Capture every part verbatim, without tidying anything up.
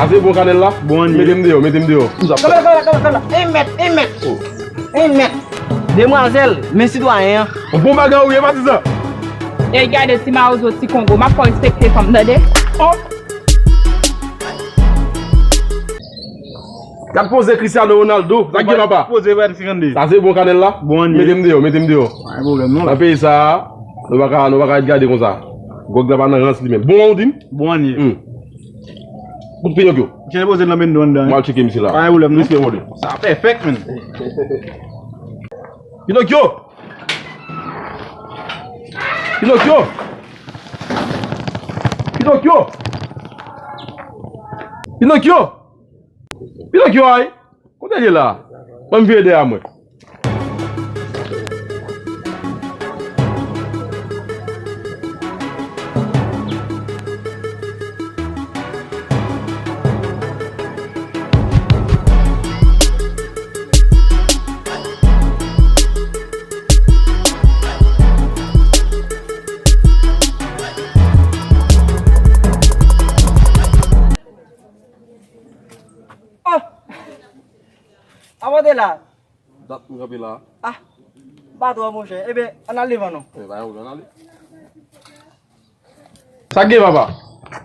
Sa se bon kanèl la? Bon, mete m deyò, mete m deyò. Kanpe la, kanpe la, kanpe la. En mèt, en mèt. En mèt. Demwazèl, men sitwayen an. Bon bagay ou ye, patizan. Ey, gade ti mawozo, ti kongo. M ap fè w respekte fanm, tande? Oh! Gad poze Cristiano Ronaldo. Sa k gen papa? Poze Brad Fernandez. Sa se bon kanèl la? Bon, mete m deyò, mete m deyò. Pa gen pwoblèm, non. Nan peyi sa a, nou pa ka, nou pa ka ret gade konsa. Gwòg la pa nan rans li menm. Bon, ou di m? Bon, an ye. Hmm. Kout Pinokyo. Misye depoze l nan men nou anndan, wi. M al tcheke misye la. Pa gen pwoblèm, non. Respè, mòde. Sa pèfèk, menn. Pinokyo! Pinokyo! Pinokyo! Pinokyo! Pinokyo, ay! Kote l ye la? Ban m vire dèyè mwen. Oh! Avan de la. Dat m kanpe la. Ah, m pa twò, monchè. Ebyen, ann al devan non. E, ba yo, ann ale. Sa k gen, papa?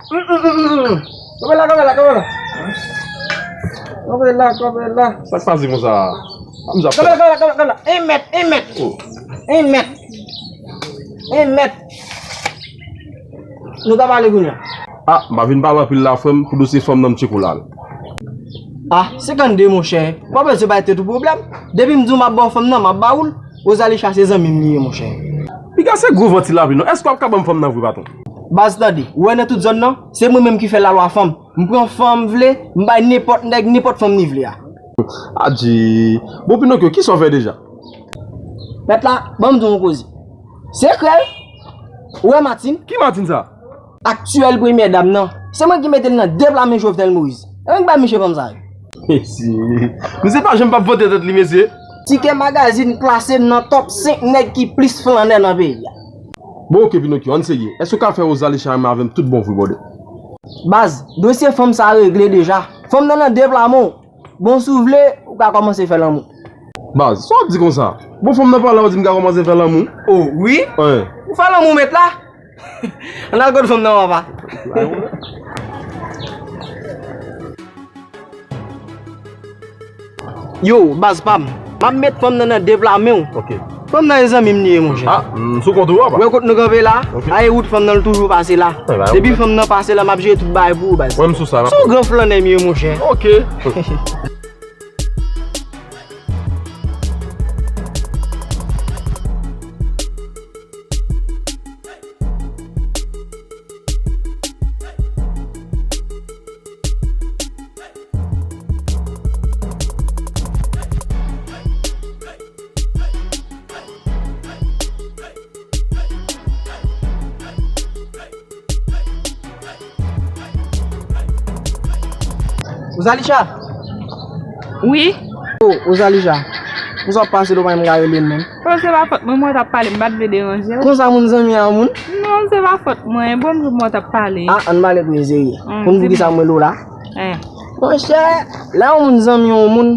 Kanpe la, kanpe la, kanpe la. Kanpe la, kanpe la. Sa k pase konsa? Kanpe la, kanpe la, kanpe la. En mèt, en mèt. Oh. En mèt. En mèt. Nou ta pale kounye a. Ah, m pa vin pale anpil la, frè m, pou dosye fanm nan m tcheke w la. Ah, senkannde, monchè. Ou pa bezwen bay tèt ou pwoblèm. Depi m di w m ap ba w fanm nan, m ap ba ou l. Rozalicha se zanmi m li ye, monchè. Piga se gwo vanti lapli non. Èske w ap ka ban m fanm nan vre, patwon? Baz, tande, ou wè nan tout zòn nan, se mwen menm ki fè lalwa fanm. M pran fanm m vle, m bay nenpòt nèg, nenpòt fanm li vle a. Adje. Bon, Pinokyo, kisa w fè deja? Mèt la, ban m di w yon koze. Sekrè, ou wè Martine? Ki Martine sa? Aktyèl premyè dam nan. Se mwen ki mete l nan de pla men Jovenel Moïse. E mwen ki bay misye fanm sa yo. Mesye. Misye pa janm p ap vante tèt li, mesye. Tikè Magazine klase m nan top senk nèg ki plis flannè nan peyi a. Bon, oke, Pinokyo, ann serye. Èske w ka fè Rozalicha renmen avè m tout bon vre, brother? Baz, dosye fanm sa regle deja. Fanm nan nan de pla men w. Bon, si w vle, ou ka kòmanse fè lanmou. Baz, sa w ap di konsa? Bon, fanm nan pale, ou di m ka kòmanse fè lanmou? Oh, wi. Wi. Ou fè lanmou, mèt la? Ann al kot fanm nan, papa. Yo, baz pa m. M ap met fanm nan nan de pla men w. Ok. Fanm nan e zanmi m li ye, monchè. Ah, m sou kont ou, papa. Ou wè kot nou kanpe la? Ok. A e wout fanm nan, l toujou pase la. Depi fanm nan pase la, m ap jere tout bagay pou ou, baz. Wè m sou sa, m ap. Se yon gran flannè m ye, monchè. Ok. Ozalicha! Wi? Oh, Ozalicha. Konsa w ap pase la, ou pa menm ka rele m menm. Oh, se pa fòt mwen, mwen t ap pale, m pa t vle deranje w. Konsa moun zanmi a moun? Non, se pa fòt mwen. Bonjou, mwen t ap pale. Ah, ann pale pou serye. Pou m di w kisa m rele w la? Eh. Monchè, lè yon moun zanmi yon moun,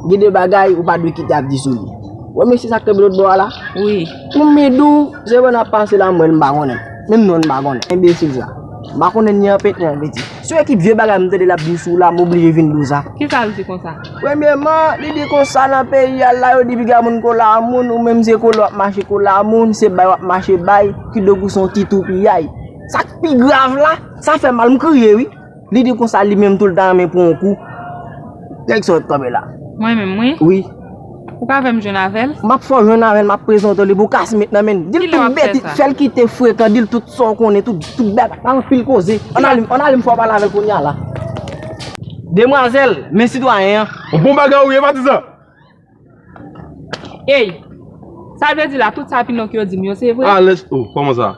gen de bagay ou pa dwe kite ap di sou li. Wè mesye sa k kanpe lòt bò a la? Wi. Pou m di w, se wè n ap pase la, mwen, m pa konnen. Menm non l m pa konnen. Enbesil sa. M pa konnen ni anpèt ni anpeti. Se yon ekip vye bagay m tande l ap di sou la, m oblije vin di w sa. Kisa l di konsa? Premyeman, li di konsa nan peyi a la, yo di piga moun kola moun, ou menm se kola w ap mache kola moun, se bay w ap mache bay, kidonk ou se yon ti toupiyay. Sa k pi grav la, sa fè mal, m kriye wi. Li di konsa li menm tou l ta renmen pran yon kou. Nèg sa w t kanpe la. Mwen menm, wi? Wi. Ou ka fè m jwenn avè l? M ap fè w jwenn avè l, m ap prezante w li pou w ka met nan men l. Di l tout bèt, fè l kite frekan, di l tout sa w konnen, tout, tout bèt, pa anpil koze. Ann ale, ann ale m fè w pale avè l kounye a la. Demwazèl, men sitwayen an. Yon bon bagay ou ye, patizan. Ey! Sa vle di la, tout sa Pinokyo di m yo, se vre? Alèz, oh, kòman sa?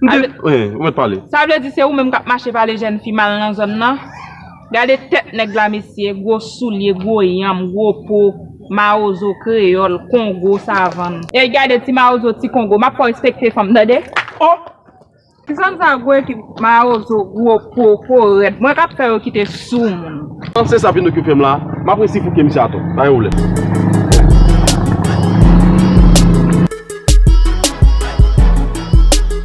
M te, wi, ou mèt pale. Sa vle di se ou menm k ap mache pale jèn fi mal nan zòn nan? Gade tèt nèg la, mesye, gwo soulye, gwo yanm, gwo po, mawozo, kreyòl, kongo, savann. Ey, gade ti mawozo, ti kongo, m ap fè w respekte fanm, tande? Oh! Ti zòn sa gwo ekip mawozo, gwo poko, rèd. Mwen k ap fè yo kite sou moun. Se sa Pinokyo fè m la. M ap resi fouke misye atò. Pa gen pwoblèm.